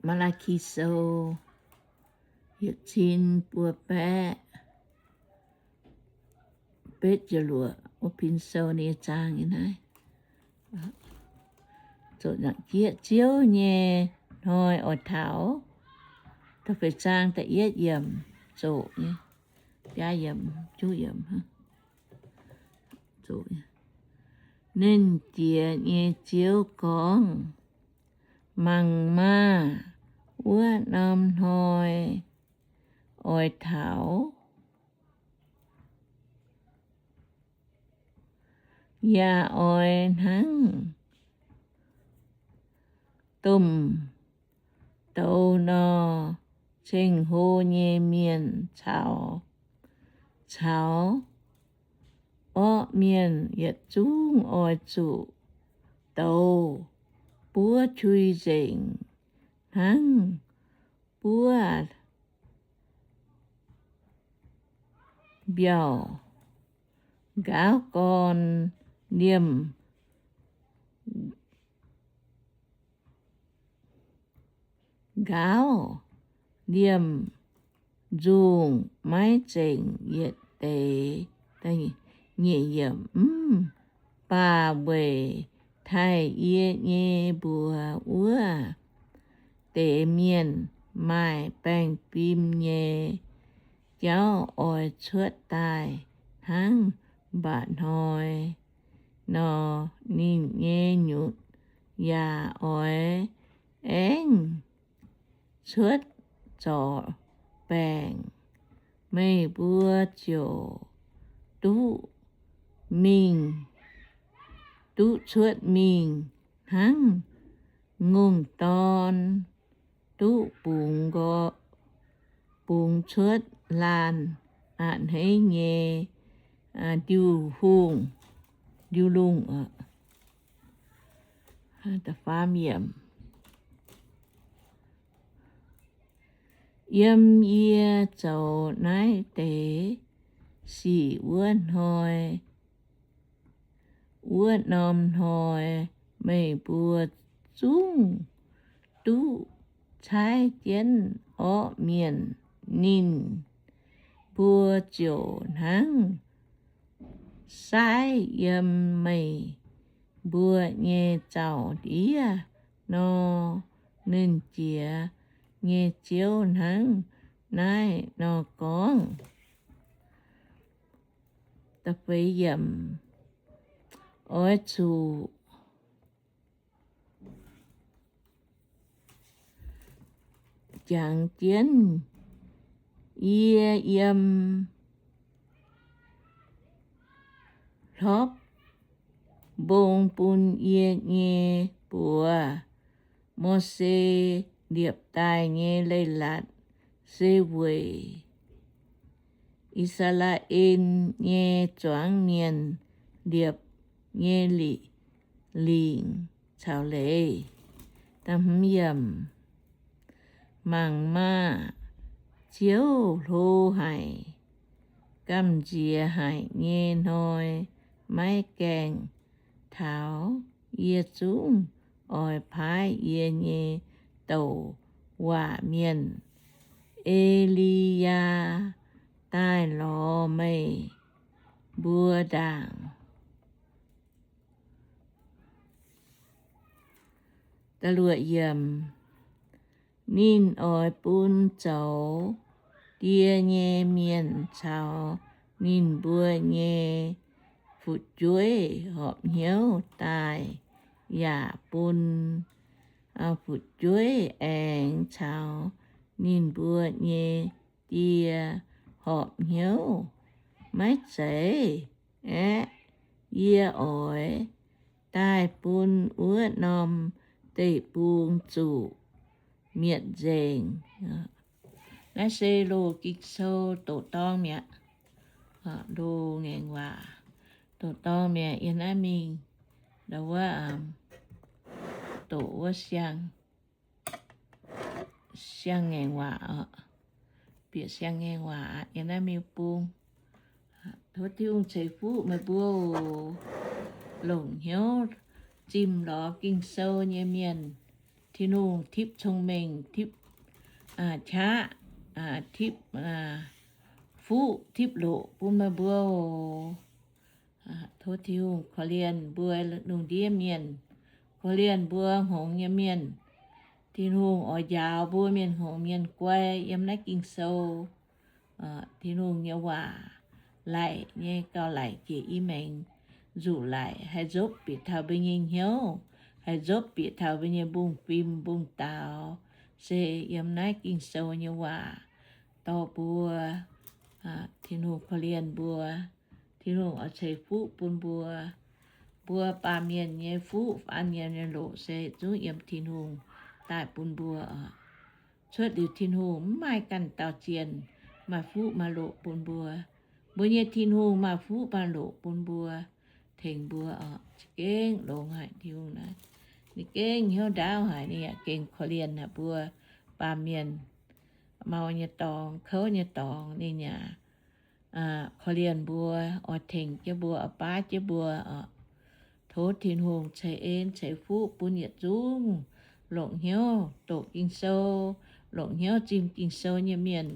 Maa^laa^ki Sou yietc cin buo baeqv betv ziepc luoqc. Wuov pin sou nyei zaang nyei naaiv. Ziouv nyei hnoi oix taux. Da'feix zaang da'yietv yiemc zoqc nyei, biaa yiemc, juqv yiemc. Ninh Jiex nyei Ziouv gorngv, Mangc maah! Wuov norm hnoi oix taux, yaac oix hnangv domh douz nor, ceng-hlo nyei mienh caux, caux orqv mienh yietc zungv oix zuqc douz buov qui nzengc hnangv buov mbiauh nqaauv gorn liemh nqaauv, liemh nzungh maiv zengc yietc deix. Mv baac weic taaih yie nyei mbuox wuov deix mienh, maaih baengh fim nyei jauv oix cuotv daaih hnangv mba'hnoi nor. Ninh nyei nyutc yaac oix aengv cuotv zorc baengc. Meih mbuo ziouc duqv mingh, duqv cuotv mingh hnangv ngongh dorn duqv bungx nqo, bungx cuotv laanh a'hneiv nyei ndiu-hungh, ndiu-lungh. Yiem yie zoux naaiv deix sic wuov hnoi, wuov norm hnoi meih mbuo zungv duqv caaiv jienv orqv mienh. Ninh mbuo ziouc hnangv saaiv yiem meih mbuo nyei zaux-ndiev nor. Ninh Jiex nyei Ziouv hnangv naaiv nor gorngv. Oix zuqc jangx jienv yie yiem hlopv mbong bun yie nyei buoz, Mose, liepc daaih nyei leiz-latc, se weic I^saa^laa^en nyei zuangx mienh liepc nyei lingc caux leiz. Mangc maah! Ziouv hlo haic, gamh nziex haic nyei hnoi maiv gaengh taux. Yie zungv oix paaiv yie nyei douc waac mienh, E^li^yaa, daaih lorz meih mbuo ndaangc. Ninh oix bun zoux die nyei mienh caux ninh mbuo nyei fu'jueiv horpc hnyouv daaih, yaac bun fu'jueiv aengx caux ninh mbuo nyei die horpc hnyouv. Maiv zeiz aeqv, yie oix daaih bun wuov norm deic-bung zuqc mietc nzengc. Naaiv se loz Ging-Sou doqc dorng mi'aqv. Loz ngaengc waac doqc dorng mi'aqv. Yie naaiv mingh ndau wuov doqc wuov siang, siang ngaengc waac oc. Bieqc siang ngaengc waac aqv. Yie naaiv mingh bung. Tov Tin-Hungh ceix fuqv meih mbuo oc. Longc hnyouv zimh lorz Ging-Sou nyei mienh, Tin-Hungh tipv cong-mengh, tipv qaqv, tipv fuqv, tipv loqc bun meih mbuo oc. Tov Tin-Hungh korv-lienh mbuo lungh ndiev mienh, korv-lienh mbuo hngongx nyei mienh. Tin-Hungh oix njaaux mbuo mienh hngongx mienh guai yiem naaiv Ging-Sou. Tin-Hungh nyei waac laic nyei, gauh laic jiex i maengx nzuqc laic, haih nzopv bieqc taux mbuo nyei hnyouv, haih nzopv bieqc taux mbuo nyei mbungv-fim mbungv-daaux, se yiem naaiv Ging-Sou nyei waac dorh mbuo. Tin-Hungh korv-lienh mbuo. Tin-Hungh oix ceix fuqv bun mbuo. Mbuo baamh mienh nyei fuqv, baamh mienh nyei loqc se zungv yiem Tin-Hungh daaih bun mbuo oc. Cuotv liuz Tin-Hungh mv maaih ganh dauh zienh maaih fuqv maaih loqc bun mbuo. Mbuo nyei Tin-Hungh maaih fuqv maaih loqc bun mbuo, tengx mbuo oc. Za'gengh longx haic Tin-Hungh naaiv. Ninh gengh hnyouv ndaauv haic, ninh yaac gengh korv-lienh haic mbuo baamh mienh. Mau nyei dorngx, kouv nyei dorngx, ninh yaac korv-lienh mbuo, oix tengx jienv mbuo, oix baav jienv mbuo oc. Tov Tin-Hungh ceix en ceix fuqv bun yietc zungv longc hnyouv doqc Ging-Sou, longc hnyouv zimh Ging-Sou nyei mienh.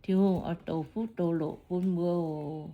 Tin-Hungh oix dox fuqv dox loqc bun mbuo oc.